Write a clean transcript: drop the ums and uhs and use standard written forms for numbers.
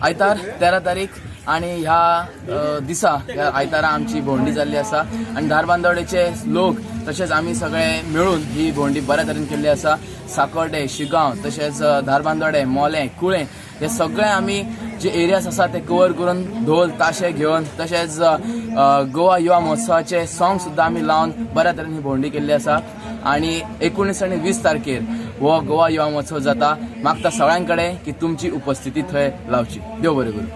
आयतार 13 तारीख आणि ह्या दिसा, ह्या आयतारा आमची भोंवडी जाल्ली आसा आनी धारबांदोडेचे लोक तशेंच आमी सगळे मेळून ही भोंवडी बऱ्या तरेन केल्ली आसा. साकोर्डे, शिगांव तशेंच धारबांदोडे, मोलें, कुळें हे सगळे आमी जे एरियाज आसा ते कवर करून ढोल ताशे घेवन तशेंच गोवा युवा महोत्सवाचे सॉंग सुद्दां आमी लावन बऱ्या तरेन ही भोंवडी केल्ली आसा. आणि 19 आनी 20 तारखेर हो गोवा युवा महोत्सव जाता. मागता सगळ्यां कडेन की तुमची उपस्थिती थंय लावची. देव बरें करूं.